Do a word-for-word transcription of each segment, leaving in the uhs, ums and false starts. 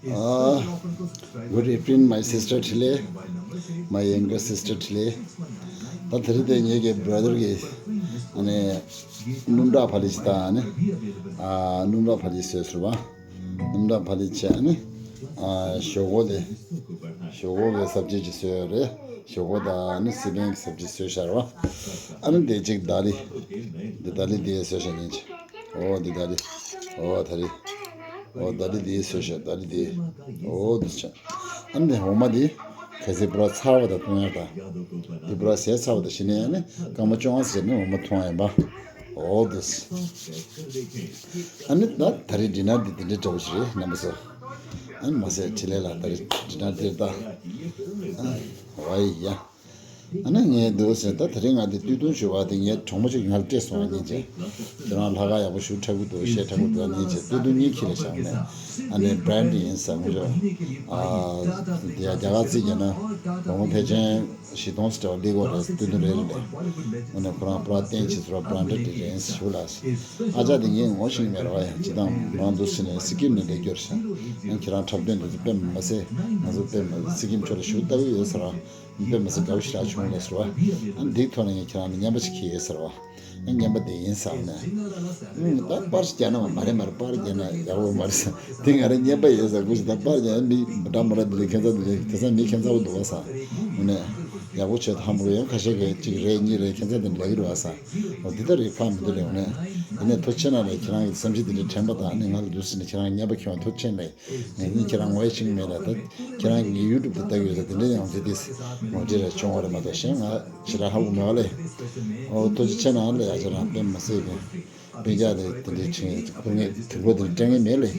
Uh, good evening, my sister Tile, my younger sister Tile. ད་དེ་རིང་དེ་ངེད་ཀྱི་brother གི་ཨ་ནི་སྣུམ་དྲག་ཕ་ལི་ཅི་དང་ཨ་ནི་ཨ་སྣུམ་དྲག་ཕ་ལི་ཅི་བཟོས་ཟེར་བ། སྣུམ་དྲག་ཕ་ལི་ཅི་ཨ་ནི་ཨ་ཞོག་ཁོག་དེ་ཞོག་ཁོག་གི་སབ་ཇི་ཅིག་བཟོས་ཡོད་རེད། ཞོག་ཁོག་དང་ཨ་ནི་སི་པན་གི་སབ་ཇི་བཟོས་བཞག་རེད་བ། ཨ་ནི་དེ་གཅིག་ད་ལི། འདི་ད་ལི་དེ་བཟོས་བཞག་ཡིན་ཅི། ཨོ་འདི་ད་རེད། ཨོ་ད་རེད། ཨོ་ད་རེད་དེ་བཟོས་ཤག་ད་རེད་དེ། ཨོ་འདི་ཆ། ཨ་ནི་འོ་མ་འདི། གལ་སྲིད་པུ་ར་ཚར་བ་དང་བཏུང་ཡག་དང་། འདི་པུ་ར་ཟས་ཚར་བ་དང་ཞི་ནས་ཡང་ནི་སྐར་མ་བཅོ་ལྔ་ཟེར་ནས་འོ་མ་འཐུང་ཡ་ཡིན་པ། ཨོ་འདི། ཨ་ནི་ད་ད་རེད་ཌི་ནར་འདི་འདི་འདྲའི་འདྲ་བོ་ཞིག་རེད་རྣམ་པ་ཚོ། ཨ་ནི་མ་ཟད་ཁྲི་ལས་ལ་ད་རེད་ཌི་ནར་འདིར་ད། ཨ་ཝའི་ཡ། ཨ་ནི་ངས་འདུག་ཟེར་ད་དེ་རིང་ང་འདི་སྟོད་ཐུང་ཞུ་བ་དེ་ངས་གྲོགས་མོ་ཅིག་ང་ལ་སྤྲད་སོང་བ་ཉིན་བྱས། ཁྱེད་རང་ལྷག་དཀར་ཡག་པོ་ཞུ་ཁྲ་གུ་འདུག་བཤད་ཁྲ་གུ་འདུག་ཉིན་བྱས་སྟོད་ཐུང་གཉིས་ཁྱི་ལ་བཞག་ནས་ཨ་ནི་brand་ཡིན་ས་ངུ་ཆོ། ཨ་དེ་ཡ་རྒྱ་གར་རྩིས་བརྒྱབ་ན་གྲོགས་མོ་ཕལ་ཆེར་བཞི་སྟོང་ཙམ་འདྲ་བ་སླེབས་ཀྱི་ཡོད་རེད་སྟོད་ཐུང་རེ་རེ་ལས། ཨ་ནི་ཁོ་རང་པུ་ར་བསྟན་བྱས་ཚུར་brand་དེ་རེད་ཞུ་ལ། ཨ་ཅག་དེ་ངས་ངོ་ཤེས་མེད་ར་བ་ཡ་སྤྱི་བཏང་མང་འདུག་ཟེར་ནས་སི་ཀིམ་ནས་སླེབས་ཀྱི་ཡོད་རེད་ཤག་ཨ་ཁྱེད་རང་འཁྲབ་སྟོན་དེ་ཚོ་དཔེ་མ་སྲིད་ང་ཚོ་དཔེ་མ་སྲིད་སི་ཀིམ་ཕྱོགས་ལ་ཞུ་ལྟ་གི་ཡོད་ཟེར་བ། དཔེ་མི་སྲིད་དགའ་བོ་ཞེ་དྲག་བྱུང་ལགས་ཟེར་བ། ཨ་འདིའི་ཐོག་ནས་ངས་ཁྱེད་རང་ལ་རྔན་པ་ཞིག་འཁྱེར་ཡོད་ཟེར་བ། ཨ་རྔན་པ་འདི་ཡིན་ཟེར་ནས། ཨུམ་ད་པར་ཞིག་རྒྱག་ན་མ་རེད་མ་རེད་པར་རྒྱག་ན་ཡག་པོ་མ་རེད་ཟེར། དེ་ང་རང་རྔན་པ་ཡོད་ཟེར་དགོས་ཞིག་ད་པར་རྒྱག་ན་མི་འདྲ་མི་འདྲ་འདི་རེད་ཁྱད་མཚར་འདི་རེད་དེང་སང་མི་ཁྱད་མཚར་པོ་འདུག་བ་ཟེར། ཨ་ནས། ཡག་པོ་བྱེད་དང་པོ་ཡང་ཁ་ཤས་ཀྱིས་གཅིག་རེ་གཉིས་རེ་ཁྱད་མཚར་འདི་འདྲ་གི་རེད་བ་ཟེར། འོ་འདི་ལྟར་རེད་ཁག་མི་འདུག་ལས་ཨ་ནས། ཡིན་ནས་ཐུགས་རྗེ་ཆེ་གནང་ལས་ཁྱེད་རང་གི་བསམ་ཚུལ་འདི་འདྲ་དྲན་པ་དང་ཨ་ནི་ང་ལ་འདུག་ཟེར་ནས་ཁྱེད་རང་རྔན་པ་ཁྱེར་བ་ཐུགས་རྗེ་ཆེ་གནང་ལས། ངས་ནི་ཁྱེད་རང་ངོ་ཤེས་ཀྱི་མེད་ལ་ད། ཁྱེད་རང་གི་ཡུ་ཊུབ་དེ་ལྟ་གི་ཡོད་ས་དེ་འདྲ་ཡང་ཚེ་འདི་ངོ་འདྲི་རེ་བྱུང་བ་རེད་མ་གཏོགས་གཞན་ང་ཞེ་དྲག་ཧ་གོ་མེད་པ་ལས། ཨོ་ཐུགས་རྗེ་ཆེ་གནང་ལས་ཡ་ཁྱེད་རང་དཔེ་མ་སྲིད་གི། དཔེ་རྒྱ་དེ་དེ་འདྲའི་ཆེ་ཁུར་ངས་དུས་འགོ་དེ་སྤྲད་ངེས་མེད་ལས།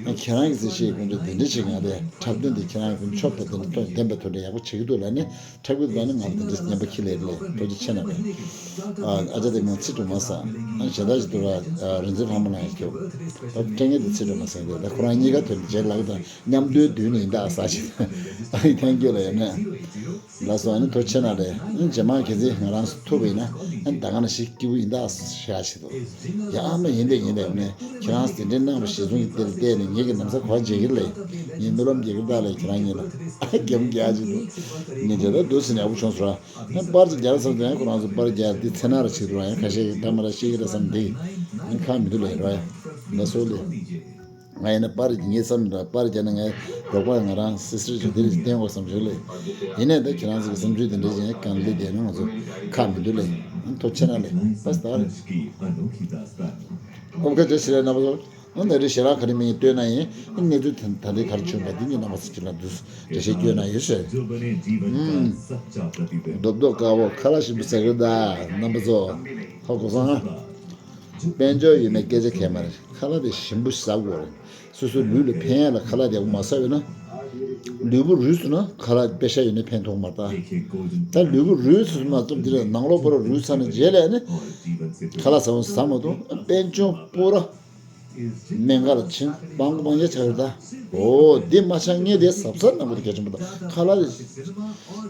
ང་ཁྱེད་རང་གི་ཚེ་ཤེས་ཀུན་སྤྱོད་དེ་འདྲ་ཞིག་ང་དེ་འཁྲབ་སྟོན་དེ་ཁྱེད་རང་གི་ཕྱོགས་དེ་དེ་འདྲ་ལྡན་པའི་ཐོག་ནས་ཡག་པོ་བྱེད་ཀྱི་འདུག་ལ་ནི་འཁྲབ་ཀྱི་འདུག་ལ་ནི་ང་དེ་འདྲ་ཉན་པ་ཁྱི་ལས་ལས་ཐུགས་རྗེ་ཆེ་གནང་ལས། ཨ་ཅག་དེ་མོ་ཚིག་གྲུབ་མ་ས། ཨ་ཞེ་དྲག་ཞིག་འདུག་ལ་རིན་འཛིན་ལྷ་མོ་ལ་ཡང་སྐྱོ། ད་སྤྲད་ངེས་དེ་ཚིག་གྲུབ་མ་ས་ཡིན་ད་ཁོ་རང་གཉིས་ཀ་དོན་རྗེས་ལག་དང་། མཉམ་དུ་བསྡུས་ནས་ཡིན་ད་ཟ་ཞིག་ཨ་ཡི་ཐན་ཁྱོད་ལ་ཡོད་ན། ལགས་སོ་ཨ་ནི་ཐུགས་ཆེ་གནང་ལས། ཨ་རྗེས་མ་གལ་སྲིད་ང་རང་ཐུག་པ་ཡིན་ན་ཨ་ནི་ད་ག་ནང་བཞིན་སྐྱིད་པོ་ཡིན་ད་ཟ་ཞིག་འདུག་ཡ་ཨ་མ་ཡིན་ད་ཡིན་ད་ཡོད་ནས་ཁྱེད་རང་དེ་འདྲའི་གནང་བ་གཞི་བཟུང་གི་དེར་བལྟས་ནས་ངེད་ཀྱི་ན་བཟའ་གོ་བརྗེ་གི་ལས། ངས་རྨི་ལམ་རྒྱག་གི་ད་ལས་ཁྱེད་རང་གཉིས་ལ་ཨ་རྒྱབ་རྒྱག་ཅིག་འདུག་ངས་བྱས་ད་འདུག་ཟེར་ནས་ཡག་པོ་བྱུང་སོང་ར། ཨ་པར་ཅིག་རྒྱག་བསམ་དུས་ཡང་ཁོ་རང་ཚོ་པར་རྒྱག་འདི་ཚེ་ན་ར་བྱེད་འདུག་ར་ཡང་ཁ་ཤས་ཀྱིས་ད་མ་ར་ཤེས་ཀྱི་ར་བསམ་འདི། ངས་ཁག་མི་འདུག་ལས་ར་ཡ། ལ་སོ་ལས། ང་ཡིན་ན་པར་ངའི་བསམ་འདྲ་པར་རྒྱག་ན་ངའི་རོགས་པ་ང་རང་སི་སི་ཊར་ཅིག་འདི་རིགས་བསྟན་དགོས་བསམ་བྱུང་ལས། ཡིན་ནའི་ད་ཁྱེད་རང་ཚོ་གི་བསམ་ཚུལ་འདི་འདྲ་ཅིག་ཡིན་གང་ལས་བསྡད་ན་ང་ཚོ་ཁག་མི་འདུག་ལས། ཐུགས་རྗེ་ཆེ་གནང་ལས་པ་སི་ཏར། ཨོ་ཁ་ཅེ་ཞེ་ལ་ན་པ་ཚོ། ཨ་ནི་རེ་ཞེ་ལ་ག་རེ་མིན་ལྟོས་ན་ཡིན་ཨ་གནས་ཚུལ་ད་ལྟའི་ག་རེ་བྱུང་བ་འདི་གཉིས་རྣམ་པ་ཚོ་ཅིག་ལ་འདུག་འགྲེལ་བཤད་སྐྱོན་ན་ཡོད་ཟེར། ཨུམ། རྡོབ་རྡོབ་དཀར་པོ་ཁ་ལག་ཞིམ་པོ་ཟ་གི་རེད་ད་རྣམ་པ་ཚོ། ཧ་གོ་སོང་ཨ། དཔལ་འབྱོར་ཡོད་མེད་སྐད་ཆ་གལ་མ་རེད། ཁ་ལག་དེ་ཞིམ་པོ་ཟ་དགོས་རེད། སོ་སོའི་ལུས་ལ་ཕན་ཡ་ལ་ཁ་ལག་དེ་མ་ཟ་བས་ན། ལུས་པོ་རུལ་སོང་ན་ཁ་ལག་པེ་ཤ་ཡོད་ན་ཕན་ཐོགས་མ་རེད་ད། ད་ལུས་པོ་རུལ་སོང་མ་གཏོགས་འདི་ལ་ནང་ལོགས་པོ་ར་རུལ་ཚར་ནས་རྗེས་ལ་ནི། ཁ་ལག་ཟ་བ་ཟ་མ་གཏོགས་དཔལ་འབྱོར་སྤོ་ར། སྨན་ཁང་ལ་ཕྱིན་སྤང་སྤང་ཡ་ཆགས་རེད་ད། འོ་འདི་མ་ཆགས་ངས་དེ་གཟབ་གཟབ་གནང་དགོས་ཀྱི་གལ་ཆེན་པོ་ད་ཁ་ལག་དེ།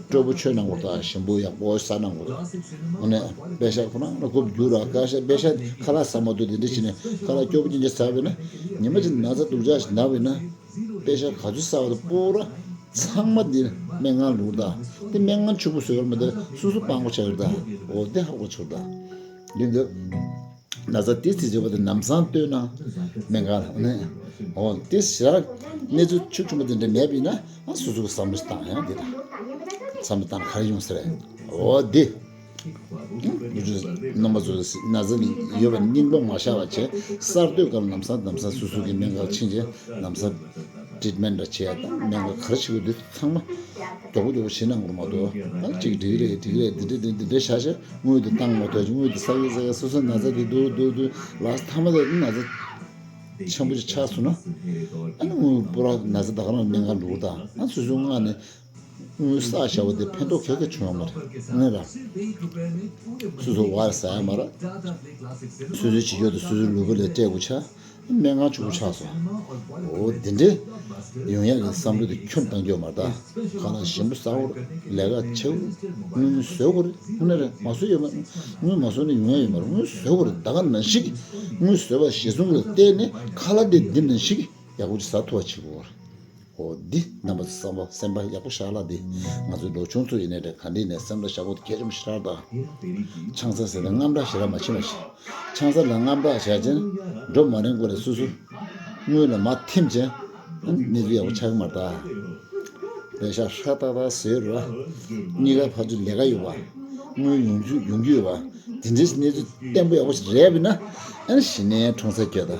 སྤྲོ་པོ་མཆོད་གནང་དགོས་ད་ཞིམ་པོ་ཡག་པོ་ཟ་གནང་དགོས་ད། འོ་ནས་པེ་ཤ་ཁོ་ན་ཁོ་རྒྱུ་ར་ཀ་ཤ་པེ་ཤ་ཁ་ལག་ཟ་མ་ཐུབ་དེ་འདྲ་བྱས་ནས་ཁ་ལག་སྐྱོ་པོ་ཅན་ཅིག་ཟ་བས་ན་ཉི་མ་གཅིག་ན་ཚ་སྡུག་ཅག་ཞིག་ན་བས་ན། པེ་ཤ་ག་ཚོད་ཟ་བ་དང་སྤོ་ར་ཚང་མ་འདི་སྨན་ཁང་ལུག་ད། འདི་སྨན་ཁང་ཕྱུག་པོ་བཟོས་ཡོད་མ་ད་སོ་སོ་སྤང་པོ་ཆགས་ཡོད་ད། འོ་འདི་ཧ་གོ་ཆོག་ད། འདི་འདི། ན་ཚ་ཏོག་ཙམ་བྱུང་བ་དེ་ལམ་སང་ལྟོས་ན་སྨན་ཁང་ལ་ནས། འོ་དེ་ཞག་གནས་ཚུལ་ཆུང་ཆུང་པོ་དེ་འདྲ་མེད་པ་ཡིན་ན་ཨ་སོ་སོ་གི་བསམ་བློ་ཞིག་བཏང་ཡང་འདི་དང་། བསམ་བློ་བཏང་ན་ག་རེ་ཡོང་ས་རེད། འོ་དེ། རྣམ་པ་ཚོ་ན་ཚ་ཡོད་པ་སྙིང་པོ་མ་ཤར་བ་བྱས་གསར་གཏོད་སྐབས་ལམ་སང་ལམ་སང་སོ་སོ་གི་སྨན་ཁང་ཕྱིན་རྗེས་ལམ་སང་ཊི་རིཊ་མེན་ཊ་འདྲ་བྱས་ཡ་དང་སྨན་ཁང་ག་རེ་བྱེད་དགོས་དེ་ཚང་མ། མགྱོགས་པོ་མགྱོགས་པོ་བྱེད་གནང་དགོས་མ་གཏོགས་ཨ་ཅིག་འགྲིག་རེད་འགྲིག་རེད་འདི་འདྲ་འདི་འདྲ་བྱ་བྱ་དངུལ་དེ་བཏང་མ་ཐུབ་ཅིག་དངུལ་དེ་བསགས་ཡོད་བསགས་ཡོད་སོ་སོ་ན་ཚ་དེ་སྡུག་སྡུག་སྡུག་ལ་མཐའ་མ་དེ་ན་ཚ་ཆེན་པོ་ཅིག་ཆགས་སོང་ན་ཨ་ནི་དངུལ་པུ་ར་ན་ཚ་ད་ག་རང་སྨན་ཁང་ལུག་དང་ཨ་སོ་སོའི་མངགས་ནས་དངུལ་བསགས་བཞག་པ་དེ་ཕན་ཐོགས་ག་གེ་བྱུང་ཡོད་མ་རེད་ཨ་ནི་ར། སོ་སོ་བར་ཟ་ཡ་མ་ར། སོ་སོའི་བྱེད་ཕྱོགས་དེ་སོ་སོའི་ལུས་པོ་ལ་སྤྲད་དགོས་ཆགས། སྨན་ཁང་ཕྱུག་པོ་ཆགས་སོང་། འོ་དེ་འདྲའི་ཡོང་ཡག་གི་བསམ་བློ་དེ་ཁྱོན་བཏང་རྒྱུ་མ་རེད་ད། ཁ་ལག་ཞིམ་པོ་ཟ་དགོས་རེད། ལས་ཀ་བྱེད་དགོས་རེད། དངུལ་བཟོ་དགོས་རེད། དངུལ་ནི་རེད་མ་བཟོ་ཡོད་མ་རེད། དངུལ་མ་བཟོ་ནི་ཡོང་ཡག་ཡོད་མ་རེད། དངུལ་བཟོ་དགོས་རེད། ད་ག་ནང་བཞིན་གྱི་དངུལ་བཟོ་བ་གཞི་བཟུང་གི་བལྟས་ནས་ཁ་ལག་དེ་འདི་ནང་བཞིན་གྱི་ཡག་པོ་ཅིག་ཟ་ཐུབ་པ་བྱེད་དགོས་རེད། འོ་འདི་རྣམ་པ་ཚོ་བསམ་པ་སེམས་པ་ཡག་པོ་བཞག་ལ། འདི་ང་ཚོའི་ལོ་ཆུང་ཚོ་ཡིན་ནའི་འདྲ། ག་འདྲ་ཡིན་ནའི་སེམས་ལ་བཞག་དགོས་དེ་གལ་ཆེན་པོ་ཞེ་དྲག་དང་། ཆང་ས་ཟེར་ན་དངངས་སྐྲག་ཞེ་དྲག་མ་བྱེད་མ་བྱེད། ཆང་ས་ལ་དངངས་སྐྲག་བྱས་རྗེས་འགྲོ་མ་རན་སྐོར་ལ་སོ་སོ་དངུལ་ལ་མར་ཐིམ་བྱས་གནས་ཚུལ་ཡག་པོ་ཆགས་ཀྱི་མ་རེད་ད། པེ་ཤག་ཧྲ་ཏག་ཏག་བཟོས་རེད་བ། གཉིས་ཀ་ཕར་ཚུར་ལས་ཀ་ཡོད་བ། དངུལ་ཡོང་རྒྱུ་ཡོང་རྒྱུ་ཡོད་བ། དེ་འདྲའི་གནས་ཚུལ་བརྟན་པོ་ཡག་པོ་ཞིག་རེད་བ་ཡིན་ན། ཨ་ནི་གཞི་ནས་འཁྲུངས་ས་སྐྱོ་ད།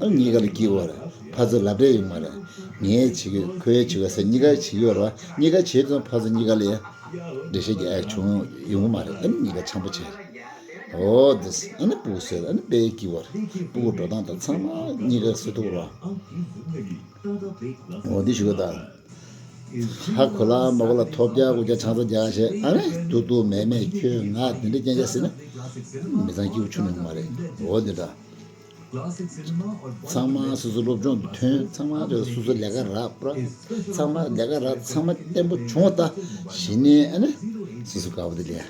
ཨ་ནི་གཉིས་ཀ་ལ་སྐྱིད་པོ་རེད། ཕར་ཚུར་ལབ་རེས་ཡོད་མ་རེད། ངས་བྱེད་ཀྱི་ཁོས་བྱེད་ཀྱི་ཟེར་གཉིས་ཀ་བྱེད་ཀྱི་ཡོད་རེད་བ། གཉིས་ཀ་བྱེད་དུས་ཕར་ཚུར་གཉིས་ཀ་ལ་འགྲེལ་བཤད་རྒྱག་ཡག་བྱུང་ཡོང་གི་མ་རེད། ཨ་ནི་གཉིས་ཀ་འཆམ་པོ་བྱས། འོ་དེ་ཨ་ནི་སྤུ་གུ་བཟོས། ཨ་ནི་དཔེ་སྐྱིད་པོ་རེད། སྤུ་གུ་འགྲོ་སྟངས་དང་ཚང་མ་གཉིས་ཀ་བཟོས་ཐུབ་རེད་བ། འོ་འདི་ཞུ་གི་ད། ཧ་གོ་ལ་མ་གོ་ལ་ཐོབ་རྒྱག་དགོས་རྒྱག་ཆང་ས་རྒྱག་བྱས། ཨ་ནི་འདུག་འདུག་མེད་མེད་ཁྱོད་ང་དེ་འདྲ་རྐྱང་རྐྱང་ཟེར་ན་མི་ཚང་སྐྱིད་པོ་ཆུང་ནས་མ་རེད། འོ་འདི་འདྲ། ཚང་མ་སོ་སོ་སློབ་སྦྱོང་དུ་ཐོན། ཚང་མ་སོ་སོ་ལས་ཀ་རག་པ། ཚང་མ་ལས་ཀ་རག་ཚང་མ་བརྟན་པོ་བྱུང་བ་ད་གཞི་ནས་ཨ་ནི་སོ་སོ་དགའ་པོ་དེ་ལས་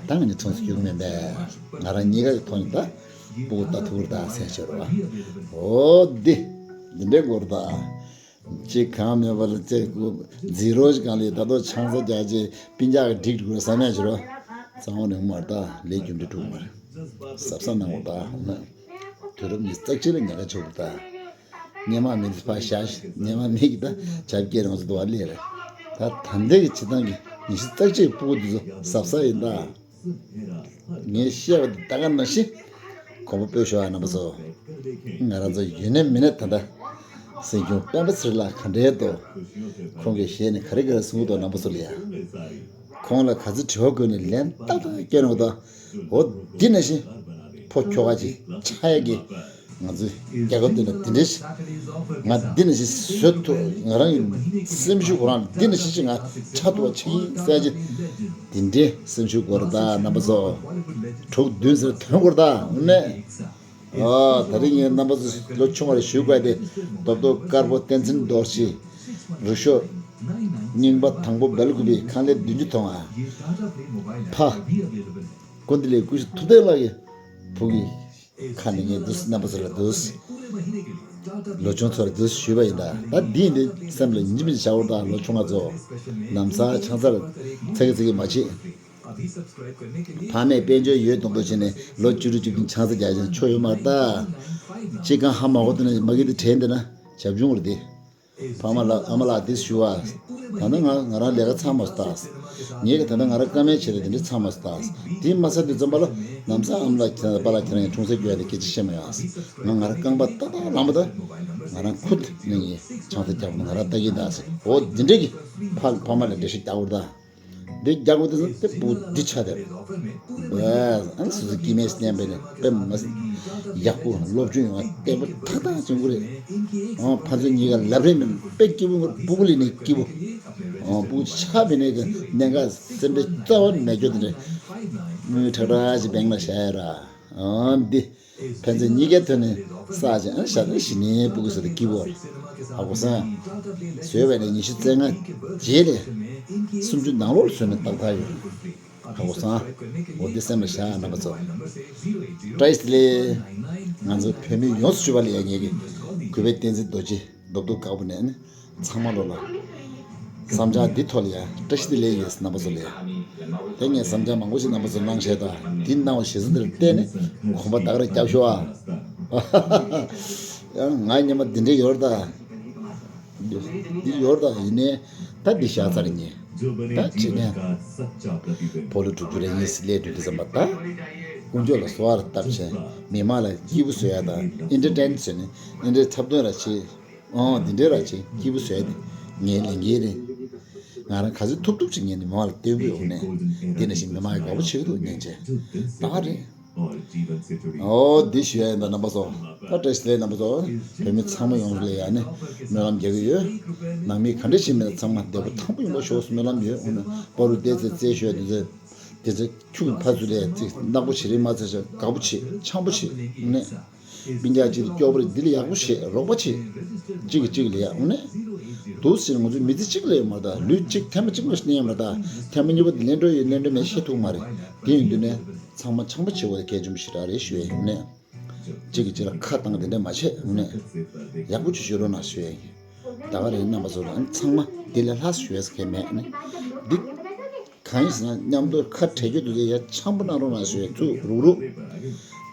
ད་ང་ནི་ཚོང་སུ་སྐྱོད་མེད་པས། ང་རང་གཉིས་ཀ་གི་ཐོག་ནས་ད་སྤུ་གུ་ད་ཐུག་ར་ད་སེམས་ཤོར་བ། འོ་འདི་འདི་འདྲའི་སྐོར་ད། ཅིག་གང་མེད་པ་ལ་ཅིག་ཛི་རོ་ཞིག་གང་ལས་ད་དུང་ཆང་ས་རྒྱག་ཅིག་པིན་ཅག་གི་སྒྲིག་དགོས་བསམ་ཡ་ཕྱིར་རོ། གཙང་བོ་ནས་མར་ད་ལས་རྒྱུ་འབྲས་འགྲུབ་མར་གཟབ་གཟབ་གནང་དགོས་ད་ཧོ་ན། དུས་རབས་ཉི་ཤུ་རྩ་གཅིག་ལ་ཉལ་ཁ་ཆོག་གི་ད། སྔོན་མ་མི་འདི་ཕར་བཞག་སྔོན་མ་མི་གི་ད་བྱ་སྐྱེ་རང་ཚོ་དུ་བ་ལས་རེད། ད་ད་ལྟའི་གི་བྱེད་སྟངས་ཀྱི་ཉི་ཤུ་རྩ་གཅིག་སྤུ་གུ་འདི་ཚོ་གཟབ་གཟབ་ཡིན་ད། ངས་བཤད་པ་འདི་ད་ག་ནང་བཞིན་གོམ་པ་སྤོས་ཤོག་ཨ་རྣམ་པ་ཚོ། ང་རང་ཚོ་ཡོད་ནས་མེད་ནས་ད་ལྟ་སྲིད་སྐྱོང་སྤེན་པ་ཚེ་རིང་ལགས་ག་འདྲའི་འདུག་ཁོང་གི་ཞལ་ནས་ག་རེ་ག་རེ་གསུང་གི་འདུག་རྣམ་པ་ཚོ་ལ་ཡ། ཁོང་ལ་ག་ཚོད་དྲི་བ་བཀོད་ནས་ལན་ཏག་ཏག་སྐྱོན་ཡོང་གི་འདུག་འོ་འདི་ནང་བཞིན་ཕོ་ཁྱོ་ག་ཅིག་ཆགས་ཡ་གི། ང་ཚོས་རྒྱལ་ཁབ་འདི་ལ་འདི་འདྲ་ཞིག་ང་འདི་ནང་བཞིན་བཟོ་ཐུབ། ང་རང་གི་སེམས་ཤུགས་ཁོ་རང་འདི་ནང་བཞིན་ཞིག་ང་ཆགས་ཐུབ་པ་ཆགས་ཡིན་ཟེར་གྱི། འདི་འདྲའི་སེམས་ཤུགས་དགོས་རེད་ད་རྣམ་པ་ཚོ། དྲུག་བདུན་ཟེར་ཐོན་དགོས་རེད་ད་ནས། ཨ་ད་རིང་ངས་རྣམ་པ་ཚོ་ལོ་ཆུང་བར་ཞུ་དགོས་ཏེ། རྡོབ་རྡོབ་དཀར་པོ་བསྟན་འཛིན་རྡོ་རྗེ། རུ་ཤོག་རྙིང་པ་དང་པོ་སྦེལ་ཀུ་པི་ཁང་ལས་བདུན་ཅུ་ཐོན་ཨ། ཕ། ཀུན་བདེ་ལས་སྐུ་ཞབས་ཐུབ་བསྟན་ལགས་ཀྱི་བུ་གི་ཁ་ནས་ངས་འདུག་རྣམ་པ་ཚོ་ལ་འདུག་ལོ་ཆུང་ཚོར་འདུག་ཞུས་པ་ཡིན་ད། ད་འདི་འདི་སེམས་ལ་ཡིན་གཅིག་མིན་གཅིག་བཞག་འོར་ད་ལོ་ཆུང་བ་ཚོ། ལམ་སང་ཆང་ས་ལ་ཚ་གི་ཚ་གི་མ་བྱེད། ཕ་མས་དཔལ་འབྱོར་ཡོད་མདོག་མདོག་བྱས་ནས་ལོ་བཅུ་དྲུག་བཅུ་བདུན་ཆང་ས་རྒྱག་བཞིན་ཆོ་ཡོད་མ་རེད་ད། ཅི་གང་ཧ་མ་གོ་དུ་ནས་མ་གི་དེ་དྲན་འདི་ན་བྱབ་ཆུང་རེད་དེ། ཕ་མ་ལགས་ཨ་མ་ལགས་འདི་ཞུ་བ། ད་ནི་ང་ང་རང་ལས་ཀ་ཚང་མ་སྟགས། ངས་ཀྱི་ད་ནི་ང་རང་བཀའ་མོལ་བྱེད་དེ་དེ་འདྲ་ཚང་མ་སྟགས། དེ་མ་ཚར་དུས་ཙམ་པ་ལ་ལམ་སང་ཨ་མ་ལགས་ཁྱེད་རང་པཱ་ལགས་ཁྱེད་རང་གི་འཁྲུངས་ས་རྒྱུ་ཡ་དེ་སྐད་ཆ་བཤད་མ་ཡོང་། ང་ང་རང་རྐང་པ་ཏག་ཏག་ལངས་པ་ད། ང་རང་ཁུ་ནས་ངས་ཆང་ས་རྒྱག་པ་ང་རང་ལྟ་གིན་ད་ཟེར། འོ་འདི་འདྲས་ཀྱི་ཕ་ཕ་མ་ལ་འགྲེལ་བཤད་རྒྱག་དགོས་རེད་ད། འདི་རྒྱག་དགོས་དེ་ཚོ་དེ་སྤུ་འདི་ཆ་དེ། ཨ་ནི་སོ་སོ་སྐྱེ་དམན་བསྟན་པའི་ནི་དཔེ་མ་ཡག་པོ་སློབ་སྦྱོང་ཡོང་བ་བརྟན་པོ་ཐག་ཐག་བྱུང་གི་རེད། ཨོ་ཕ་ཚོ་གཉིས་ཀ་ལབ་རེས་མེད་དཔེ་སྐྱིད་པོ་སྤུ་གུ་ལས་ནི་སྐྱིད་པོ། ཨོ་སྤུ་གུ་ཆགས་པའི་ནི་གི་གནད་འགག་སེམས་པའི་རྩ་བ་མེད་རྒྱུ་དེ་འདྲ། དངུལ་ཁྲག་ཁྲག་ཅིག་བེང་ལ་བཞག་ཡ་ར། ཨོ་འདི། ཕན་ཚུན་གཉིས་ཀའི་ཐོག་ནས་བསགས་ཀྱང་ཨ་ནི་ཞག་ནི་ཞི་ནས་སྤུ་གུ་ཟེར་ཏེ་སྐྱིད་པོ། ཧ་གོ་སོང་། བཟོས་པ་ནས་ཉི་ཤུ་རྩ་ལྔ་རྗེས་ལས་སུམ་ཅུ་ནང་ལོགས་ལ་བཟོས་ནས་ཏག་ཏག་ཡོད། ཧ་གོ་སོང་། འོ་འདི་སེམས་ལ་བཞག་རྣམ་པ་ཚོ། བཀྲ་ཤིས་བདེ་ལེགས། ང་ཚོ་བོད་མི་ཡོངས་སུ་གྱུར་པ་ལ་ཡ་ངེད་ཀྱི་གུས་པའི་བསྟན་འཛིན་རྡོ་རྗེ་རྡོབ་རྡོབ་དཀར་པོ་ནས་ནི། ཚང་མ་ལོ་ལ། བསམ་འཆར་འདི་ཐོག་ལ་ཡ་བཀྲ་ཤིས་བདེ་ལེགས་ཡོད་རྣམ་པ་ཚོ་ལ་ཡ། དེ་ངས་བསམ་འཆར་མང་པོ་ཞིག་རྣམ་པ་ཚོ་གནང་བཞག་ད། འདི་གནང་བ་ཞེ་ས་འདིར་བལྟས་ནས་གོམ་པ་ད་ག་རེ་རྒྱབ་ཤོག་ཨ། ཡང་ང་སྙམ་པ་འདི་འདྲས་ཡོད་རེད་ད། འདི་ཡོད་རེད་ད་ཡིན་ནའི་ད་འདི་བཞག་ཚར་ཉེ། ད་ཅི་ནས། ཕོ་ལོ་དྲུག་ཅུ་རེ་གཉིས་སླེབས་དུས་འདི་ཙམ་པ་ད། དཀོན་མཆོག་ལ་གསོལ་བ་བཏབ་བྱས་མི་མང་ལ་སྐྱིད་པོ་བཟོ་ཡ་ད་ཨེན་ཊར་ཊེན་བྱས་ནས་ཨེ་འདྲའི་འཁྲབ་སྟོན་ར་བྱེད། ཨོ་འདི་འདྲའི་ར་ཅིག་སྐྱིད་པོ་བཟོས་ཏེ་ངའི་ལས་འགན་རེད། ང་རང་ག་ཚོད་ཐུབ་ཐུབ་ཅིག་ངས་ནི་མ་ལ་སྟོན་གི་ཡོང་ནས་འདི་ནང་བཞིན་མི་མང་ཡི་དགའ་པོ་བྱེད་ཀྱི་འདུག་སྙིང་རྗེ་ད་ག་རེད། ཨོ་འདི་ཞུ་ཡ་ཡིན་ད་རྣམ་པ་ཚོ། ད་བཀྲ་ཤིས་བདེ་ལེགས་རྣམ་པ་ཚོ། བོད་མི་ཚང་མ་ཡོངས་ལ་ཡ་ནི་སྨོན་ལམ་རྒྱག་གི་ཡོད། ནང་མི་ག་འདྲ་ཞིག་མེད་ཚང་མ་བདེ་པོ་ཐང་པོ་ཡོང་བ་ཤོག་སྨོན་ལམ་ཡོད། འོ་ན་པ་རུ་བདེ་ཚེ་རྩེ་ཤོད་དེ་ཚེ་དེ་ཚེ་ཁྱུག་ཕ་ཚུ་ལས་ཚེ་ནག་པོ་བྱེད་རིགས་མ་ཚེ་ཞག་དགའ་པོ་བྱེད་འཆམ་པོ་བྱེད་འོ་ནས། སྤུན་ཀྱག་ཅིག་ལ་སྐྱོ་པོ་རེད། འདི་ལ་ཡག་པོ་བྱེད་རོགས་པ་བྱེད། གཅིག་གིས་གཅིག་ལ་ཡག་འོ་ནས། འདུག་ཟེར་ང་ཚོའི་མི་ཚེ་གཅིག་ལ་ཡོད་མ་རེད་ད། ལུས་གཅིག་ཐེངས་མ་གཅིག་ལ་ཤི་ནས་ཡོད་མ་རེད་ད། ཐེངས་མ་གཉིས་པ་དེ་ལེན་འགྲོ་ཡོད་ལེན་འགྲོ་མེད་ཤེས་ཐུབ་མ་རེད། དེ་ཡིན་དུས་ནས་ཚང་མ་འཆམ་པོ་བྱེད་དགོས་དེ་གལ་ཆེན་པོ་ཞེ་དྲག་རེད་ཞུ་ཡ་ཡིན་འོ་ནས། གཅིག་གིས་གཅིག་ལ་ཁ་བཏང་དེ་འདྲ་མ་བྱེད་འོ་ནས། ཡག་པོ་ཅིག་ཤོད་རོགས་གནང་ཞུ་ཡ་ཡིན། ད་ག་རེད། རྣམ་པ་ཚོ་ལ་ཚང་མ་འདི་ལས་ལྷག་ཞུ་ཡས་གང་མེད་ནི། འདི་གང་ཡིན་ཟེར་ན། མཉམ་དུ་ཁ་བྲལ་རྒྱུ་འདུག་ཟེར་ཡ་འཆམ་པོ་གནང་རོགས་གནང་ཞུ་ཡས། ཚུགས་རུག་རུག་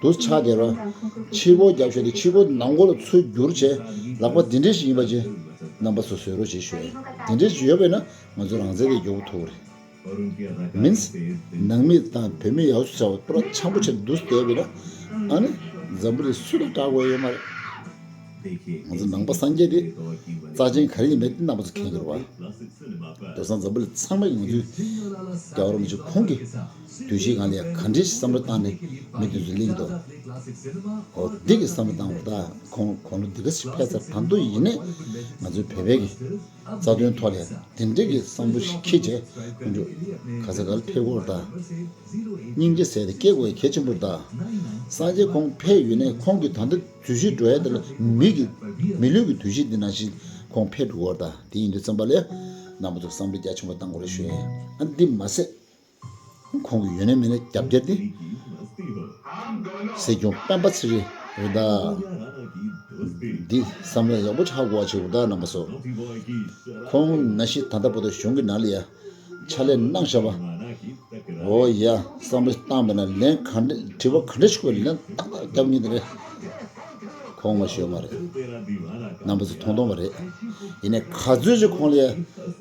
འདུག་ཆགས་བསྡད་རོགས། ཕྱི་སྒོ་རྒྱབ་ཤོག་དེ་ཕྱི་སྒོ་ནང་སྒོ་ལ་ཚུར་བསྒྱུར་བྱས། ལག་པ་འདི་འདྲས་ཞིག་ཡིན་པ་ཅིག་རྣམ་པ་ཚོ་བཟོས་རོགས་ཞེས་ཞུ་ཡས། འདི་འདྲས་ཞིག་ཡོད་པས་ན་ང་ཚོ་རང་བཙན་དེ་མགྱོགས་པོ་ཐོབ་རེད། མིན། ནང་མི་དང་བོད་མི་ཡག་ཤོས་བྱ་བ་པུ་ར་འཆམ་པོ་བྱས་འདུག་བསྡད་པས་ན། ཨ་ནི་འཛམ་བུ་གླིང་སུ་ལ་སྐྲག་དགོས་ཡོད་མ་རེད། ང་ཚོ་ནང་པ་སངས་རྒྱས་དེ་རྩ་ཆེན་ག་རེ་ཡིན་མེད་དེ་རྣམ་པ་ཚོ་མཁྱེན་གྱི་རེད་བ། དེང་སང་འཛམ་བུ་གླིང་ཚང་མས་ང་ཚོའི་རྒྱལ་བ་རིན་པོ་ཆེ་ཁོང་གི་དུས་ཆེན་སྒང་ལ་ཡ་ག་འདྲས་ཤིག་བསམ་བློ་བཏང་ནས་མི་དེ་ཚོ་གླེང་འདུག་འོ་འདི་གི་བསམ་བློ་བཏང་བ་ད་ཁོང་ཁོང་ལོ་འདི་ག་ཞིག་ཕེབས་ཚར། ད་དུང་ཡིན་ནས་ང་ཚོའི་བོད་པའི་གི་རྩ་དོན་ཐོག་ལ་དེ་འདྲའི་གི་བསམ་བློ་ཞིག་འཁྱེར་བྱས། དཀོན་མཆོག་ག་ས་ག་ལ་ཕེབས་དགོས་རེད་ད། སྙིང་རྗེ་ཟེར་དེ་སྐྱེ་དགོས་གལ་ཆེན་པོ་རེད་ད། སངས་རྒྱས་ཁོང་ཕེབས་ཡོད་ནས་ཁོང་གི་ད་ལྟ་དུས་ཆེན་འགྲོ་ཡ་དེ་ལ་མི་གི་མི་ལུས་ཀྱི་དུས་ཆེན་འདི་ནང་བཞིན་ཁོང་ཕེབས་འགྲོ་དགོས་རེད་ད། དེ་ཡིན་དུས་ཙམ་པ་ལ་རྣམ་པ་ཚོ་བསམ་བློ་རྒྱ་ཆེན་པོ་བཏང་དགོས་རེད་ཞུ་ཡ་ཡིན། ཨ་འདི་མ་ཟད། ཁོང་གི་ཡོད་ན་མེད་ན་རྒྱབ་རྒྱབ་དེ། སྲིད་སྐྱོང་སྤེན་པ་ཚེ་རིང་རེད་ད། འདི་བསམ་བློ་ཡག་པོ་ཆགས་དགོས་པ་ཆེ་བོ་ད་རྣམ་པ་ཚོ། ཁོང་ནང་བཞིན་ད་ལྟ་བར་དུ་གཞུང་གི་ནང་ལ་ཡ་ཕྱག་ལས་གནང་བཞག་པ། འོ་ཡ་བསམ་བློ་བཏང་བས་ན་ལན་ག་འདྲ་དྲི་བ་ག་འདྲ་ཞིག་དགོས་ལན་ཏག་ཏག་རྒྱབ་ངེས་དེ་རེད། ཁོང་མ་ཞོལ་མ་རེད། རྣམ་པ་ཚོ་མཐོང་མཐོང་མ་རེད། ཡིན་ནའི་ག་ཚོད་ཅིག་ཁོང་ལ་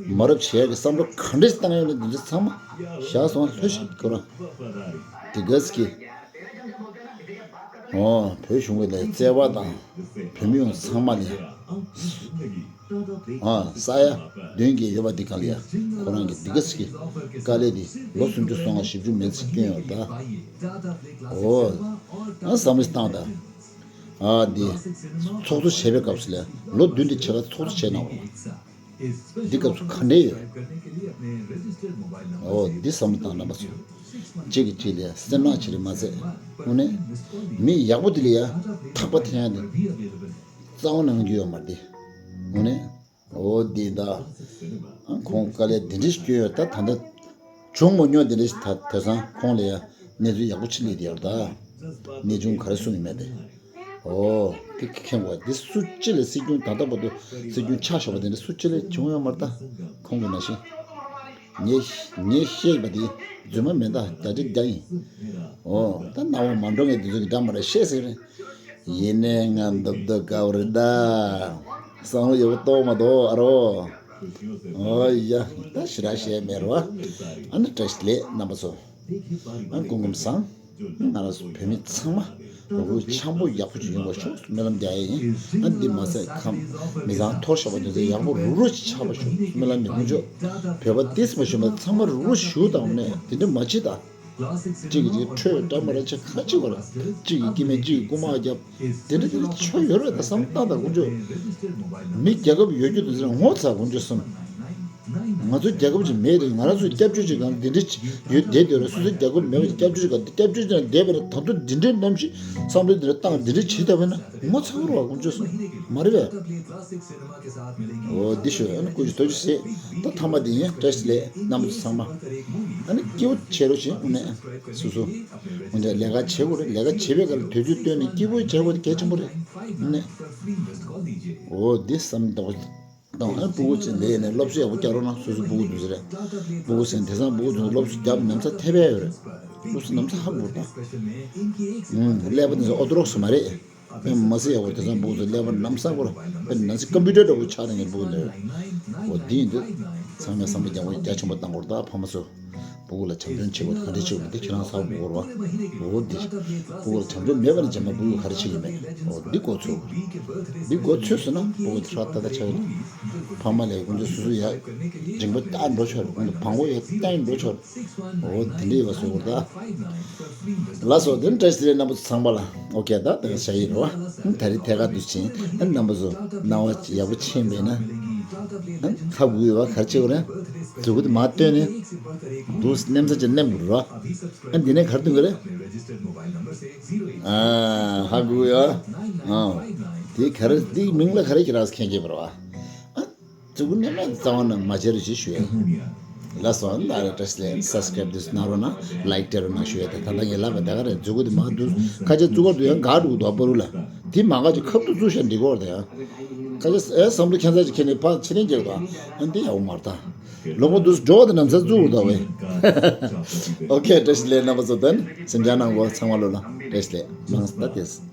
མ་རབས་བྱས་ཀྱི་བསམ་བློ་ག་འདྲས་བཏང་ཡོད་ན་འདི་ཚོ་ཚང་མ་བཞག་སོང་། ལྷོད་ཤིག་ཁོ་རང་དེ་གས་ཀྱི། ཨོ་བོད་གཞུང་གི་ལས་བཙལ་བ་དང་བོད་མི་ཡོངས་ཚང་མ་ལ་ཨ་ས་ཡ་བདུན་གྱི་ཡོད་པ་འདི་ག་ལ་ཡ་ཁོ་རང་གི་འདི་གས་ཀྱི་དཀའ་ལས་འདི་ལོ་སུམ་ཅུ་སོ་ལྔ་བཞི་བཅུ་མན་ཙམ་སྐྱོན་ཡོད་ད། ཨོ་ཨ་བསམ་བློ་བཏང་ད། ཨ་འདི་ཚོགས་གཙོ་བྱས་པའི་སྐབས་སུ་ལ་ལོ་བདུན་དེ་ཕྱེད་ཀ་ཚོགས་གཙོ་བྱས་གནང་བ། འདི་སྐབས་སུ་ག་འདྲས་ཡོད། ཨོ་འདི་བསམ་བློ་བཏང་རྣམ་པ་ཚོ། གཅིག་གིས་གཅིག་ལ་སེམས་ནག་བྱེད་རེད་མ་ཚད། དངོས་གནས་མི་ཡག་པོ་དེ་ལ་ཡ་ཐག་པ་འཐེན་ཡ་དེ་རྩ་བ་ནང་རྒྱུ་ཡོད་མ་རེད་དེ། དངོས་གནས། ཨོ་འདི་ད། ཁོང་དཀའ་ལས་འདི་འདྲས་སྐྱོན་ཡོད་ད། ད་ལྟ་བྱུང་མ་མྱོང་འདི་འདྲས་ད། དེང་སང་ཁོང་ལ་ཡ་གནས་ཚུལ་ཡག་པོ་ཅིག་སླེབས་བསྡད་ཡོད་ད། གནས་ཆུང་ག་རེ་གསུངས་ཡོད་མེད་དེ། ཨོ་དེ་མཁྱེན་དགོས། འདི་སུ་གཅིག་ལ་སྲིད་སྐྱོང་ད་ལྟ་བར་དུ་སྲིད་སྐྱོང་ཆགས་ཤོར་བ་དེ་འདྲ་སུ་གཅིག་ལ་བྱུང་ཡོད་མ་རེད་ད། ཁོང་གི་ནང་བཞིན། ངས་ངས་བཤད་པ་དེ་རྫུན་མ་མིན་ད། བརྒྱ་ཆ་བརྒྱ་ཡིན། ཨོ་ད་རྣ་བ་མ་འགྲོ་མཁན་དེ་ཚོ་གི་འདྲ་མ་རེད་བཤད་ཟེར་རེད། ཡིན་ནའི་ང་འདུག་འདུག་དཀའ་བ་རེད་ད། བསམ་བློ་ཡག་པོ་གཏོང་མ་གཏོང་ཨ་རོ། ཨོ་ཡ་ད་ཞེ་དྲག་བཤད་མེད་རོ། ཨ་ནི་བཀྲ་ཤིས་བདེ་ལེགས་རྣམ་པ་ཚོ། ཨ་སྐུ་ཁམས་བཟང་། ང་རང་ཚོ་བོད་མི་ཚང་མ་རོགས་རོགས་འཆམ་པོ་ཡག་པོ་ཅིག་ཡོང་བ་ཤོག་སྨོན་ལམ་རྒྱག་ཡ་ཡིན། ཨ་འདི་མ་ཟད་ཁམས་མི་ཚང་འཐོར་ཤོག་པ་དེ་ཚོ་ཡག་པོ་རོགས་རོགས་ཅིག་ཆགས་པ་ཤོག་སྨོན་ལམ་ནི་ཀུན་སྤྱོད་བོད་པ་ཏིས་མ་ཞུ་མ་ཚང་མ་རོགས་རོགས་ཞུ་དང་ནས་དེ་འདྲ་མ་བྱེད་ད། གཅིག་གིས་གཅིག་ཁྲོད་འདྲ་མ་ར་ཆ་ཁ་གཅིག་བར། གཅིག་གིས་སྐྱེ་དམན་གཅིག་གིས་རྐུ་མ་རྒྱབ། དེ་འདྲ་དེ་འདྲ་ཆོ་ཡོད་རེད་ད་བསམ་བཏང་དང་ཀུན་སྤྱོད། མི་རྒྱལ་ཁབ་ཡོད་རྒྱུ་དེ་ཚོ་ངོ་ཚ་ཀུན་སྤྱོད་གསུམ། ང་ཚོ་རྒྱལ་ཁབ་ཅིག་མེད་རེད། ང་རང་ཚོ་སྐྱབས་བཅོལ་ཅིག་གང་འདི་འདྲ་ཡོད་བསྡད་དེ་རེད། སོ་སོ་རྒྱལ་ཁབ་མེད་པ་སྐྱབས་བཅོལ་ཅིག་གང་སྐྱབས་བཅོལ་ཅིག་ནང་བསྡད་པ་རེད། ད་དུང་འདི་འདྲའི་རྣམ་ཤེས་བསམ་བློ་འདི་འདྲ་བཏང་འདི་འདྲ་བྱེད་ཐུབ་པ་ན་ངོ་ཚ་བོ་རེད་བ་ཀུན་སྤྱོད་གསུམ་མ་རེད་པས། འོ་འདི་ཞུ་ཨ་ནི་སྐུ་མཁྱེན་ཐུགས་རྗེ་ཆེ། ད་ཐ་མ་འདི་ཡིན། བཀྲ་ཤིས་བདེ་ལེགས་རྣམ་པ་ཚོ་ཚང་མ། ཨ་ནི་སྐྱིད་པོ་བྱེད་རོགས་བྱེད། དངོས་གནས་སོ་སོ་དངོས་གནས་ལས་ཀ་བྱེད་དགོས་རེད། ལས་ཀ་བྱེད་པའི་སྐབས་ལ་དུས་ཚོད་བཏོན་ནས་སྐྱིད་པོ་བྱེད་དགོས་དེ་གལ་ཆེན་པོ་རེད། དངོས་གནས། འོ་འདི་བསམ་དགོས། དང་ཨ་ནི་སྤུ་གུ་ཅིག་ལས་ནས་སློབ་གསོ་ཡག་པོ་རྒྱག་རོགས་གནང་། སོ་སོའི་སྤུ་གུ་འདུག་ཟེར་རེད། སྤུ་གུ་ཟེར་དེང་སང་སྤུ་གུ་འདུག་སློབ་གསོ་རྒྱབ་ན་ཚ་ཐེབས་ཡ་ཡོད་རེད། སློབ་གསོ་ན་ཚ་ཧ་གོ་རེད། ཨུམ་ཀླད་པ་འདི་ཚོ་ཨོ་ཐོ་རོགས་སུ་མ་རེད། དཔེ་མ་སྲིད་ཡག་པོ་དེང་སང་སྤུ་གུ་ཚོ་ཀླད་པ་ན་ཚ་གོ་རེད། དཔེ་ན་ཚ་ཀམ་པུ་ཊར་འདྲ་པོ་ཆགས་ནས་ངའི་སྤུ་གུ་འདི་རེད། འོ་འདི་ཡིན་དུས་ཚང་མས་བསམ་པ་རྒྱ་བོ་རྒྱ་ཆེན་པོ་བཏང་དགོས་རེད། ད་ཕ་མ་ཚོ་སྤུ་གུ་ལ་བྱམས་སྐྱོང་བྱེད་དགོས་ག་འདྲ་བྱེད་དགོས་འདི་ཁྱེད་རང་ཚ་བོ་གོ་རེད་བ། འོ་འདི་སྤུ་གུ་ལ་བྱམས་སྐྱོང་མེད་པ་ནི་རྗེས་མ་སྤུ་གུ་ག་རེ་བྱེད་ཀྱི་མེད། འོ་འདི་གོ་ཚུལ་འདི་གོ་ཚུལ་ཟེར་ན་སྤུ་གུ་དེ་ཧྲ་ཏག་ཏག་ཆགས་ཡོད། ཕ་མ་ལས་ཀུན་ཚོ་སོ་སོ་ཡ་འཇིང་པ་བཏགས་འགྲོ་ཆོག་རེད། ཁོང་ཚོ་བང་བོ་ཡ་བཏགས་འགྲོ་ཆོག་རེད། འོ་དེ་འདྲ་ཡོད་པ་བཟོ་དགོས་ད། ལགས་སོ་དེ་ནི་བཀྲ་ཤིས་བདེ་ལེགས་རྣམ་པ་ཚོ་ཚང་མ་ལ། ཨོ་ཁེ་ད་དེ་ག་བྱ་ཡིན་རོ། ད་རེས་ཐད་ཀར་དུ་ཕྱིན་ཨ་རྣམ་པ་ཚོ་སྣང་བ་ཡག་པོ་ཕྱིན་པས་ན་ཨ་ཧ་གོ་ཡོད་པ་ག་རེ་བྱེད་དགོས་རེད། མཛུབ་གུ་དེ་མར་བཏོན་ནས་འདུག་མནན་ས་ཅིག་མནན་དགོས་རེད་རོ། ཨ་འདི་ནས་ག་རེ་བཏོན་དགོས་རེད། ཨ་ཧ་གོ་ཡོད། ཨ་དེ་ག་རེ་དེའི་མིང་ལ་ག་རེ་ཁྱེད་རང་ཚོ་མཁྱེན་གྱི་མ་རེད་བ། ཨ། མཛུབ་གུ་མནན་ན་རྩ་བ་ནས་མ་བྱེད་རོགས་ཞེས་ཞུ་ཡ་ཡིན། ལགས་སོ། ད་རེས་བཀྲ་ཤིས་བདེ་ལེགས་སབ་སི་ཀ་རེབ་དེ་ཚོ་གནང་རོགས་གནང་། ལའིཀ་སྤྲད་རོགས་གནང་ཞུ་ཡ་དང་། ད་ལྟ་ངས་ལབ་པ་ད་ག་རེད། མཛུབ་གུ་དེ་མར་འདུག་ཁ་ཆེ་བཙུགས་སྐབས་དུ་ཡང་འགག་འགྲོ་གི་འདུག་པ་རུ་ལ། དེ་མ་ག་ཅིག་ཁབ་ཏུ་བཙུགས་བཞག་འགྲིག་གོ་རེད་ཡ། ཁ་ཅིག་ཨེ་བསམ་བློ་ཁྱད་མཚར་ཅིག་ཁྱེར་ནས་ཕར་ཕྱིར་འཐེན་རྒྱག་དང་། ཨ་འདི་ཡག་པོ་མ་རེད་ད། ལོ་ངོ་དུས་འགྲོ་བ་དེ་ནམ་ཚ་བཙུགས་རེད་ད་བས། ཨོ་ཁེ། བཀྲ་ཤིས་བདེ་ལེགས་རྣམ་པ་ཚོ། དོན་སེམས་ཅན་ནང་གོ་ཚང་མ་ལོ་ལ་བཀྲ་ཤིས་བདེ་ལེགས། མང་སྟ་དེས།